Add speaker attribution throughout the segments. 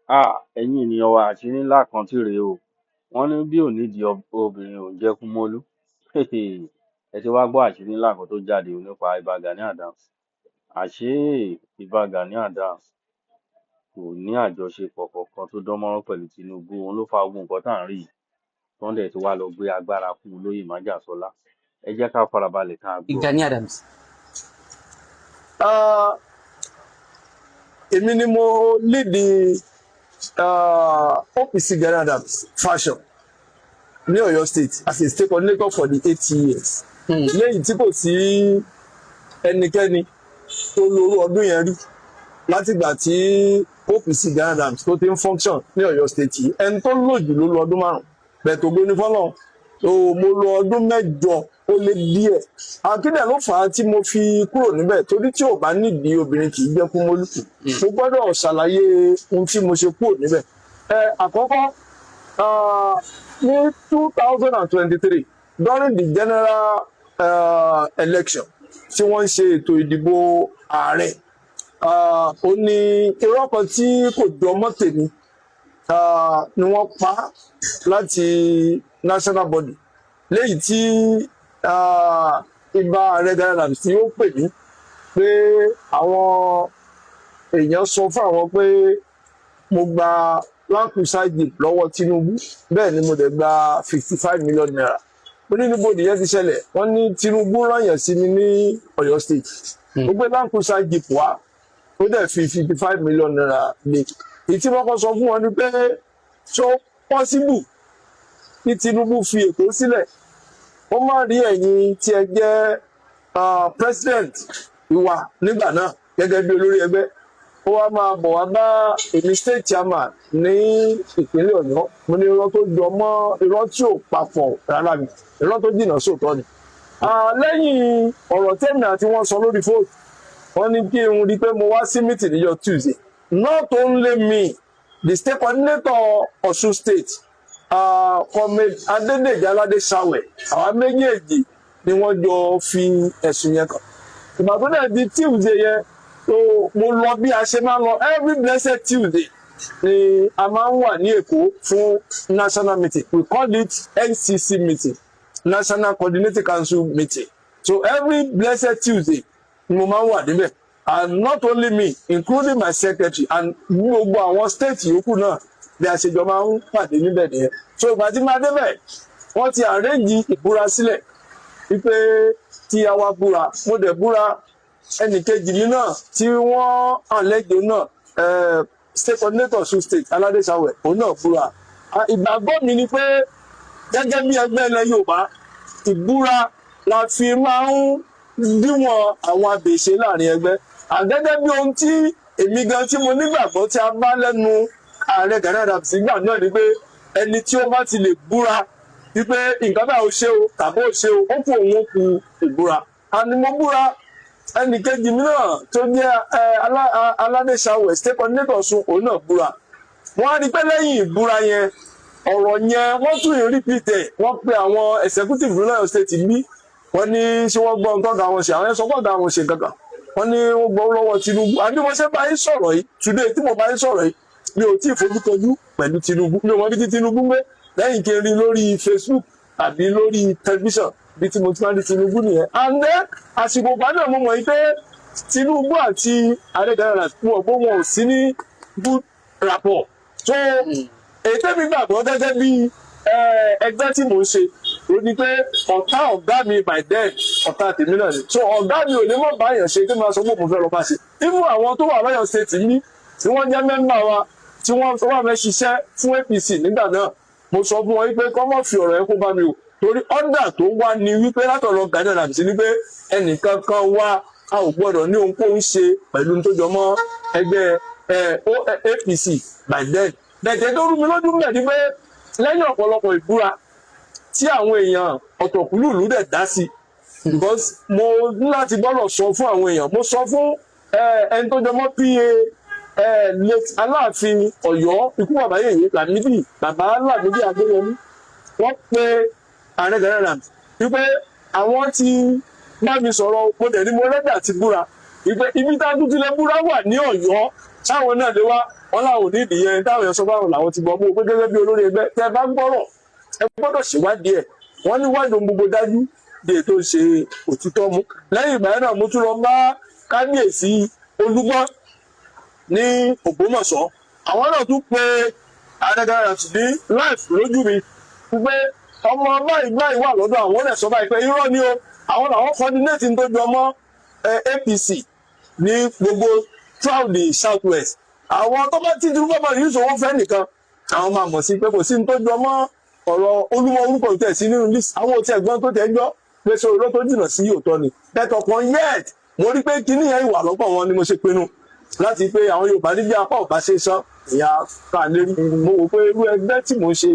Speaker 1: Háà, ẹ̀yin ènìyàn wa, àṣírí ńlá kan tí rèé o. Wọ́n ní bí ò nídìí obìnrin ò ń jẹ́ Kúmólú. Ẹ ti wá gbọ́ àṣírí ńlá kan tó jáde nípa Ìbà Gani Adams. Àṣé Ìbà Gani Adams kò ní àjọṣepọ̀ kankan tó dán mọ́rán pẹ̀lú Tinubu. Òun ló fa gbogbo nǹkan tá à ń rí yìí. Tọ́n dẹ̀ ti wá lọ gbé agbára fún olóyè Májàsọ́lá. Ẹ jẹ́ ká farabalẹ̀ ká gbọ́.
Speaker 2: Gani Adams.
Speaker 3: Ah, èmi ni mo lead the OPC Gani Adams faction ní Ọ̀yọ́ State as a state coordinator for the 8 years. Lẹ́yìn tí kò sí ẹnikẹ́ni tó lórú ọdún yẹn rí látìgbà tí OPC Gani Adams tó ti ń function ní Ọ̀yọ́ State yìí. Ẹni tó lò jù ló lo ọdún 5, bẹ́ẹ̀ tó gbóní fọlọ́n tó mo lo ọdún 8 ó lé díẹ̀. Àkídẹ̀ ló fà á tí mo fi kúrò níbẹ̀, torí tí ò bá nídìí obìnrin kì í jẹ́ Kúmólú. Mo gbọ́dọ̀ ṣàlàyé ohun tí mo ṣe kúrò níbẹ̀. Ẹ àkọ́kọ́, ní 2023, during the general election tí wọ́n ń ṣe ètò ìdìbò ààrẹ, ó ní irọ́ kan tí kò jọ mọ́ tèmi ni wọ́n pa láti national body, léyìí tí Ìbà ààrẹ Gani Adams tí ó pè mí pé àwọn èèyàn sọ fún àwọn pé mo gba Land Cruiser Jeep lọ́wọ́ Tinubu, bẹ́ẹ̀ ni mo dẹ̀ gba ₦55 million. Mo ní níbo nìyẹn ti ṣẹlẹ̀? Wọ́n ní Tinubu rányàn sí mi ní Ọ̀yọ́ State, ó gbé Land Cruiser Jeep wá, ó dẹ̀ fi ₦55 million lé. Èyí tí wọ́n kọ́ sọ fún wọn ni pé, ṣó possible kí Tinubu fi Èkó sílẹ̀, ó má rí ẹ̀yin tí ẹ jẹ́ president ìwà nígbà náà gẹ́gẹ́ bí olórí ẹgbẹ́, ó wá máa bọ̀ wá bá èmi state chairman ní ìpínlẹ̀ Ọ̀yọ́? Mo ní irọ́ tó jọ mọ́ irọ́ tí ò papọ̀ rárá ni, irọ́ tó jìnnà sóòótọ́ ni. Lẹ́yìn ọ̀rọ̀ tẹ́mi àti wọ́n sọ lórí fóònù, wọ́n ní kí n rí i pé mo wá sí meeting níjọ́ Tuesday. Not only me, the state coordinator Ọ̀ṣun State, Comrade Adédèjì Aládé Ṣàwẹ̀, àwa méjèèjì ni wọ́n jọ fi ẹ̀sùn yẹn kàn. Ìgbà tó dẹ̀ di Tuesday yẹn tó, mo lọ bí a ṣe máa ń lọ. Every blessed Tuesday ni a máa ń wà ní Èkó fún national meeting. We call it NCC meeting, National Coordinating Council meeting. So every blessed Tuesday ni mo máa ń wà níbẹ̀, and not only me, including my secretary and gbogbo àwọn state yòókù náà, bí a ṣe jọ máa ń pàdé níbẹ̀ nìyẹn. So ìgbà tí máa débẹ̀, wọ́n ti arrange ìbúra sílẹ̀ wípé tí a wá búra. Mo dẹ̀ búra. Ẹnìkejì mi náà tí wọ́n àlejò náà, state coordinator Ọ̀ṣun State, Aládéṣàwẹ̀, òun náà búra. Ìgbàgbọ́ mi ni pé gẹ́gẹ́ bí ẹgbẹ́ ilẹ̀ Yorùbá, ìbúra la fi máa ń díwọ̀n àwọn abèṣe láàrin ẹgbẹ́. Àgẹ́gẹ́ bí ohun tí èmi gan tí mo nígbàgbọ́ tí a bá lẹ́nu ààrẹ Gani Adams nígbà náà ni pé ẹni tí ó bá ti lè búra wípé nǹkan báyìí ó ṣe o tàbí ó ṣe o, ó kú òun ó kú ìbúra àni mo búra. Ẹnì kejì mi náà tó jẹ́ Aládéṣàwẹ̀, state coordinator Ọ̀ṣun, òun náà búra. Wọ́n á rí pé lẹ́yìn ìbúra yẹn, ọ̀rọ̀ yẹn wọ́n tún yìí repeat ẹ̀. Wọ́n pe àwọn executive lọ́yọ̀ State bí, wọ́n ní ṣé wọ́n gbọ́ nǹkan kan àwọn ṣe, àwọn yẹn sọ pé ọ̀gá àwọn ṣe kankan. Wọ́n ní wọ́n gbọ́ lọ́wọ́ Tinubu. Àbí mo ṣe bá yín sọ̀rọ̀ yìí today, tí mo bá yín sọ̀rọ̀ yìí, mi ò tí ì fojú kojú pẹ̀lú Tinubu. Mi ò mọ bí tí Tinubu ń gbé, lẹ́yìn kí n rí lórí Facebook àbí lórí tẹlifíṣàn. Bí tí mo ti máa ń rí Tinubu nìyẹn. And then àsìkò ìgbà náà, mo mọ̀ yìí pé Tinubu àti ààrẹ Gani Adams, wọn ò wọn ò sí ní good rapport. So èyí tẹ́mi gbàgbọ́ gẹ́gẹ́ bí ẹgbẹ́ tí mò ń ṣe, ó ní pé ọ̀tá ọ̀gá mi by then, ọ̀tá tèmi náà ni. So ọ̀gá mi ò lè mọ̀ báyàn ṣe kí n máa sọ pé mo fẹ́ lọ bá ṣe. Even àwọn tó wà lọ́yọ̀ State ní tí wọ́n jẹ́ member wa, tí wọ́n wà fẹ́ ṣiṣẹ́ fún APC nígbà náà, mo sọ fún wọn wípé kọ́ mọ̀ fi ọ̀rọ̀ yẹn kó bá mi o, torí order tó wá ní wípé látọ̀rọ̀ Gani Adams ní pé ẹnìkan kan wá, a ò gbọ́dọ̀ ní ohunkóhun ṣe pẹ̀lú tó jọ mọ́ ẹgbẹ́ APC by then. Bẹ̀tẹ̀ tó rú mi lójú mẹ́ ni pé lẹ́yìn ọ̀pọ̀lọpọ̀ ìbúra tí àwọn èèyàn ọ̀tọ̀kùlùlù dẹ̀ dá sí, because mo ní láti gbọ́dọ̀ sọ fún àwọn èèyàn, mo sọ fún ẹni tó jọmọ́ PA late Aláàfin Ọ̀yọ́, ikú bàbá yèyé, Lámídì, bàbá Lámídì Adéyẹmí. Wọ́n pe ààrẹ Gani Adams wípé àwọn ti bá mi sọ̀rọ̀, mo dẹ̀ ní mo ready àti búra, wípé ibi tá a tún ti lè búra wà ní Ọ̀yọ́, táwọn náà lè wá. Wọ́n láwọn ò ní ìdíyẹn táwọn èèyàn sọ fáwọn làwọn ti gbọ́. Mú o pé gẹ́gẹ́ bí olórí ẹgbẹ́, tẹ́ ẹ bá gbọ́rọ̀, ẹ gbọ́dọ̀ ṣèwádìí ẹ̀. Wọ́n ní wádìí ohun gbogbo dájú bí ètò ṣe òtítọ́ mú. Lẹ́yìn ìgbà yẹn náà, mo tún lọ bá kábíyèsí Olúgbọ́n ní Ògbómọ̀ṣọ́. Àwọn náà tún pe Ààrẹ Gani Adams ní live lójú mi pé ọmọ báyìí báyìí wà lọ́dọ̀ àwọn. Ó dẹ̀ sọ báyìí pé irọ́ ni o, àwọn làwọn coordinate ń tójú ọmọ APC ní gbogbo throughout the South West. Àwọn tó bá tí Tinubu bá rí ìṣòwò fẹ́ nìkan, àwọn máa mọ̀ sí pé kò sí ní tó jọ mọ́ ọ̀rọ̀ Olúmọ. Orúkọ tẹ̀ sí nínú list, àwọn ò tiẹ̀ gbọ́n tó tẹ̀ gbọ́ pé sọ irọ́ tó jìnnà sí òótọ́ ni. But upon yet, mo rí pé kíní yẹn ìwà lọ́pọ̀ wọn ni mo ṣe pinnu láti pé àwọn Yorùbá ní bí apá ò bá ṣe sán, ìyá ká lérí. Mo wò pé irú ẹgbẹ́ tí mò ń ṣe,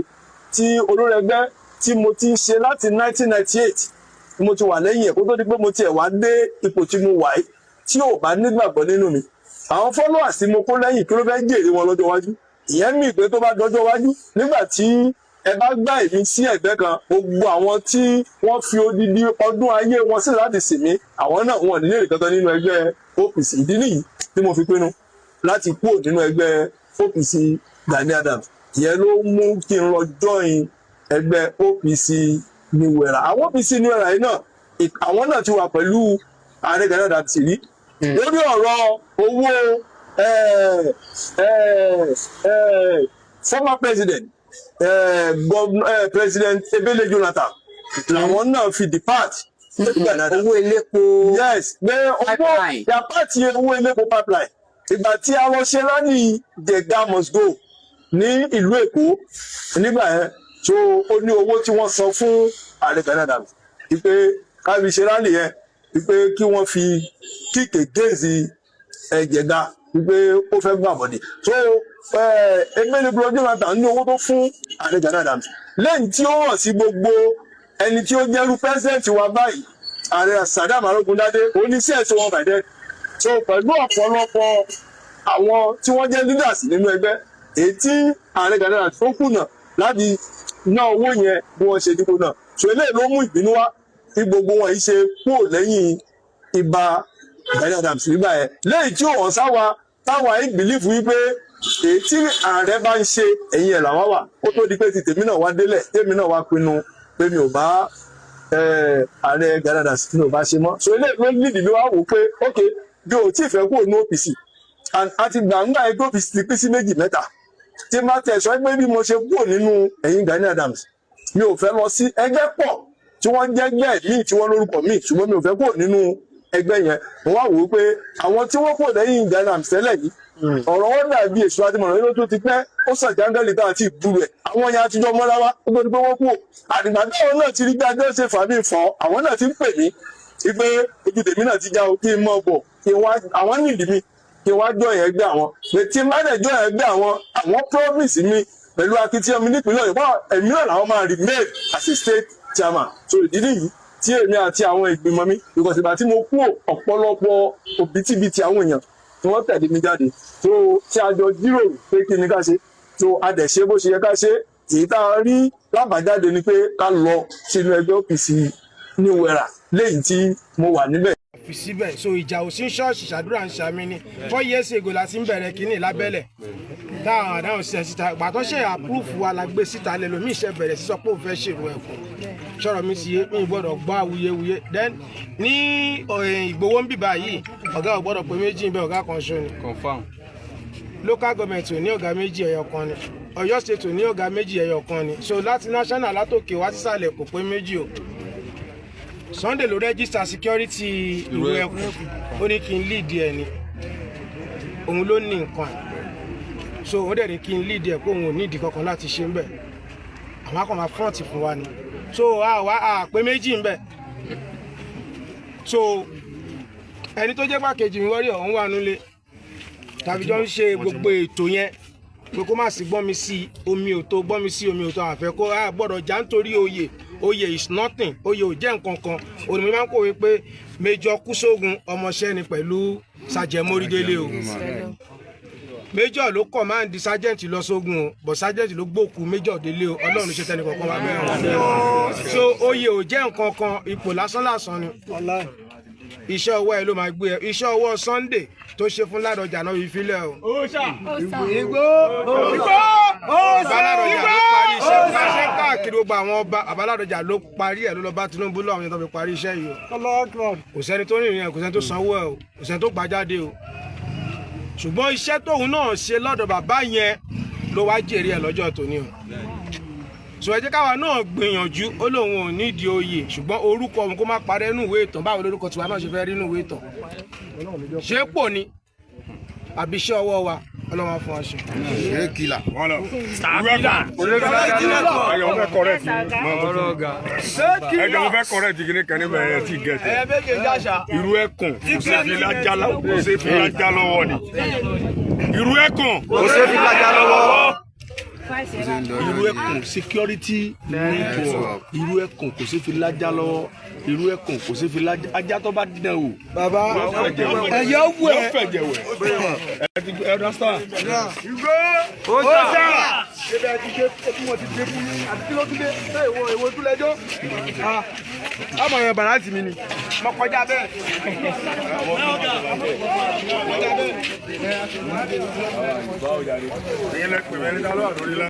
Speaker 3: tí olórí ẹgbẹ́ tí mo ti ń ṣe láti 1998, mo ti wà lẹ́yìn ẹ̀, kó tó di pé mo tiẹ̀ wá dé ipò tí mo wà yìí, tí ò bá nígbàgbọ́ nínú mi, àwọn followers tí mo kó lẹ́yìn, kí ló fẹ́ jèrè wọn lọ́jọ́ iwájú? Ìyẹn mì pé tó bá dọjọ́ iwájú, nígbà tí ẹ bá gbá èmi sí ẹ̀gbẹ́ kan, gbogbo àwọn tí wọ́n fi odidi ọdún ayé wọn sí láti sìn mí, àwọn náà wọn ò ní lè kankan nínú ẹgbẹ́ OPC. Ìdí nìyí tí mo fi pinnu láti kúrò nínú ẹgbẹ́ OPC Gani Adams. Ìyẹn ló mú kí n lọ join ẹgbẹ́ OPC New Era. Àwọn OPC New Era yìí náà, àwọn náà ti wà pẹ̀lú Ààrẹ Gani Adams rí lórí ọ̀rọ̀ owó former president, governor, President Ebele Jonathan, làwọn náà fi depart Gani Adams.
Speaker 2: Owó elépo.
Speaker 3: Yes, pé owó
Speaker 2: Pipeline.
Speaker 3: Yàpá ti owó elépo pipeline. Ìgbà tí a lọ ṣe rally Jega must go ní ìlú Èkó nígbà yẹn, so ó ní owó tí wọ́n san fún Ààrẹ Gani Adams wípé kábi ṣe rally yẹn, wípé kí wọ́n fi kick against Jega, wípé ó fẹ́ gbà bọ̀dẹ̀. So Ebele Jonathan ní owó tó fún Ààrẹ Gani Adams, lẹ́yìn tí ó hàn sí gbogbo ẹni tí ó jẹ́rú president wa báyìí, Ààrẹ Saddam Arógundádé, oníṣẹ́ ẹ̀sọ́ wọn bàjẹ́. So pẹ̀lú ọ̀pọ̀lọpọ̀ àwọn tí wọ́n jẹ́ leaders nínú ẹgbẹ́, èyí tí Ààrẹ Gani Adams tó kùnà láti ná owó yẹn bí wọ́n ṣe dípò náà, so eléyìí ló mú ìbínú wá tí gbogbo wọn yìí ṣe kúrò lẹ́yìn Ìbà Gani Adams nígbà yẹn, lẹ́yìn tí ó hàn sáwa táwa yìí believe wípé èyí tí ààrẹ bá ń ṣe, ẹ̀yìn ẹ̀ làwa wà. Ó tó di pé ti tèmi náà wá délẹ̀, tèmi náà wá pinnu pé mi ò bá Ààrẹ Gani Adams, mi ò bá ṣe mọ́. So eléyìí ló nídìí mi wá wò pé ok, bí o tí ì fẹ́ kúrò ní OPC, and àti gbàǹgbà ẹgbẹ́ OPC ti pín sí méjì mẹ́ta, tí má tẹ̀ sọ pé bí mo ṣe kúrò nínú ẹ̀yìn Gani Adams, mi ò fẹ́ lọ sí ẹgbẹ́ pọ̀ tí wọ́n jẹ́ ẹgbẹ́ míì tí wọ́n lórúkọ míì, ṣùgbọ́n mi ò fẹ́ kúrò nínú ẹgbẹ́ yẹn. Mo wá wò ó pé àwọn tí wọ́n kúrò lẹ́yìn Gani Adams tẹ́lẹ̀ yìí, ọ̀rọ̀ wọn dàbí èso àtìmọ̀ràn ló tó ti pẹ́, ó sàn jángẹ́lì tá àti ìbúrú ẹ̀. Àwọn yẹn àtijọ́ mọ́ra wá, ó tó di pé wọ́n kúrò. Àdìgbà táwọn náà ti rí bí adé ṣe fà mí fọ́, àwọn náà ti ń pè mí wípé ojú tèmi náà ti já o, kí n mọ̀ bọ̀, kí n wá, àwọn nídìí mi, kí n wá join ẹgbẹ́ àwọn, pé tí n bá dẹ̀ join ẹgbẹ́ àwọn, àwọn promise mi pẹ̀lú akitiyan mi nípìnlẹ̀ Ọ̀yọ́, báwọn ẹ̀mí náà làwọn máa remain as a state chairman. So ìdí nìyí tí èmi àti àwọn ìgbìmọ̀ mi, because ìgbà tí mo kú, ọ̀pọ̀lọpọ̀ òbítíbitì àwọn èèyàn tí wọ́n tẹ̀lé mi jáde tó tí a jọ jíròrò pé kí ni ká ṣe, tó a dẹ̀ ṣe bó ṣe yẹ ká ṣe. Èyí tá a rí lábàjáde ni pé ká lọ sínú ẹgbẹ́ OPC New Era léyìí tí mo wà níbẹ̀.
Speaker 4: Fi síbẹ̀. So ìjà ò sí ṣọ́ọ̀ṣì, ṣàdúrà ń ṣàmì ni. 4 years ago la ti ń bẹ̀rẹ̀ kínní lábẹ́lẹ̀ táwọn àdáhùn ṣiṣẹ́ síta. Ìgbà tó ṣe approve wa la gbé síta, lẹ́lòmíì ṣe bẹ̀rẹ̀ sí sọ pé òun fẹ́ ṣèrò ẹ̀kọ́. Sọ̀rọ̀ mi sì yé mi, gbọ́dọ̀ gbọ́ awuyewuye. Then ní Ìgbòho ń bìbà yìí, ọ̀gá ò gbọ́dọ̀ pé méjì ń bẹ, ọ̀gá kan ṣo ni.
Speaker 5: Confam.
Speaker 4: Local government ò ní ọ̀gá méjì, ẹyọ kan ni. Ọ̀yọ́ State ò ní ọ̀gá méjì, ẹyọ kan ni. So láti national látòkè wá sísàlẹ̀, kò pé méjì o. Sunday ló register security ìlú ẹkùn, ó ní kí n lead ẹ ni, òun ló ní nǹkan ẹ̀. So ó dẹ̀ ní kí n lead ẹ pé òun ò ní ìdí kankan láti ṣe ń bẹ̀, àwọn akọ̀ máa front fún wa ni. So a wá a pé méjì ń bẹ̀. So ẹni tó jẹ́ pàkejì mi wọ́rí ọ̀hún wà nílé tàbí jọ ń ṣe gbogbo ètò yẹn pé kó má sí gbọ́n mi sí omi ò tó, gbọ́n mi sí omi ò tó. Àfẹ́ kó a gbọ́dọ̀ já nítorí oyè. Oyè is nothing, oyè ò jẹ́ nǹkan kan. Òní mi máa ń kọ̀wé pé Major Kúsógun ọmọọṣẹ́ ni pẹ̀lú Sergeant Mórídélé o. Major ló command sergeant lọ sógun o, but sergeant ló gbókù Major délé o. Ọlọ́run ṣe tẹnì kọ̀ọ̀kan wá bẹ́ẹ̀ o. So oyè ò jẹ́ nǹkan kan, ipò lásán lásán ni. Iṣẹ́ ọwọ́ ẹ ló máa gbé ẹ. Iṣẹ́ ọwọ́ Sunday tó ṣe fún Ládọjà náà fi filẹ̀ o. Bàbá Ládọjà ló parí iṣẹ́ iṣẹ́ káàkiri gbogbo àwọn ọba. Bàbá Ládọjà ló parí ẹ̀, ló lọ bá Tinubu lọ àwọn èèyàn tó fi parí iṣẹ́ yìí o. Kò sẹ́ni tó rìnrìn ẹ̀, kò sẹ́ni tó sanwó ẹ̀ o, kò sẹ́ni tó gbà jáde o. Ṣùgbọ́n iṣẹ́ tóun náà ṣe lọ́dọ̀ bàbá yẹn ló wá jèrè ẹ̀ lọ́jọ́ tòní o. Sọ ẹ jẹ́ káwa náà gbìyànjú. Ó lóun ò nídìí oyè, ṣùgbọ́n orúkọ òun kó má parẹ́ nínú ìwé ìtàn. Báwo lórúkọ tiwa náà ṣe fẹ́ rí nínú ìwé ìtàn? Ṣé pò ni àbí iṣẹ́ ọwọ́ wa? Ọlọ́run á fún wa ṣe.
Speaker 2: Ẹyọ fẹ́ correct ẹjọ mo fẹ́ correct kí ni kan níbẹ̀ ẹ ti gẹ̀ẹ́tẹ̀. Irú ẹkùn kò ṣe fi lájà lọ́wọ́, kò ṣe fi lájà lọ́wọ́ ni. Irú ẹkùn kò ṣe fi lájà lọ́wọ́.
Speaker 5: Irú ẹkùn security network, irú ẹkùn kò sí fi lájà lọ́wọ́, irú ẹkùn kò sí fi lájà ajá tó bá dín o.
Speaker 4: Bàbá ẹ̀yọ́ wù
Speaker 5: Yóò
Speaker 4: ẹ́.
Speaker 5: fẹ̀jẹ̀ wẹ̀. Ẹ ti ẹ understand.
Speaker 4: Ọmọ yẹn bàrà tì mí ni mo kọjá bẹ́ẹ̀.
Speaker 2: Ẹ̀yin lẹ pè mí, ẹni tá ló wà lórí la.